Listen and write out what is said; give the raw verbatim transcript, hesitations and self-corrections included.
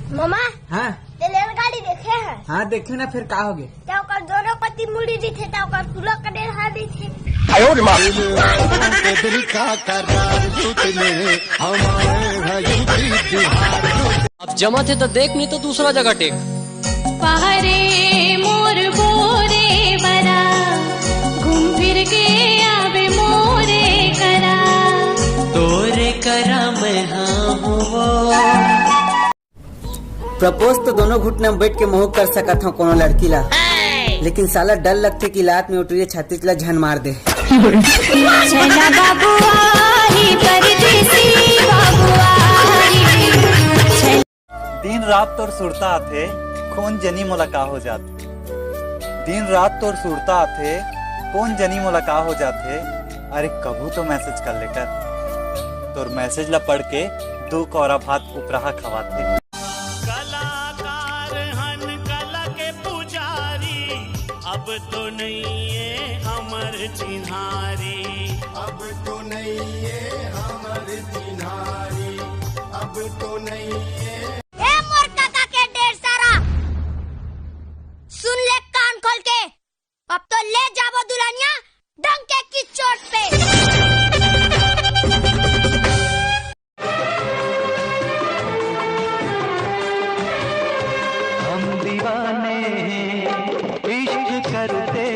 मामा, हाँ। ते रेलगाड़ी देखे है? हाँ, देखे ना, फिर का होगे? ते ओकर दोनों कति मुड़ी दिखे, ते ओकर सुलग के डेढ़ा दिखे। के दिल का करार टूटने हमारे है यूपी बिहार। अब जमा थे तो देख, नहीं तो दूसरा जगह टेक। पहरे मोर बोरे बरा, घूम फिर के आवे मोरे करा। तोरे करा मैं हाँ हुआ। प्रपोज तो दोनों घुटना में बैठ के महू कर सकत हूँ कोनो लड़की ला, लेकिन साला डर लगथे कि लात में उठरिया छाती ला झन मार दे। छैला बाबुआ ही परदेसी बाबुआ ही। दिन रात तोर सुरता आथे, कोन जनी मोला का हो जाथे। दिन रात तोर सुरता आथे, कोन जनी मोला का हो जाथे। अरे कभू तो मैसेज कर लेकर, तोर मैसेज ला पढ़ के दू कौरा भात उपराहा खवाथे। कलाकार हन कला के पुजारी, अब तो नहीं है हमर चिन्हारी। अब तो नहीं है हमर चिन्हारी, अब तो नहीं है। ए मोर काका के डेढ़ सारा, सुन ले कान खोल के, अब तो ले जाबो दुल्हनिया डंके की चोट पे। हम दीवाने हैं, इश्क करते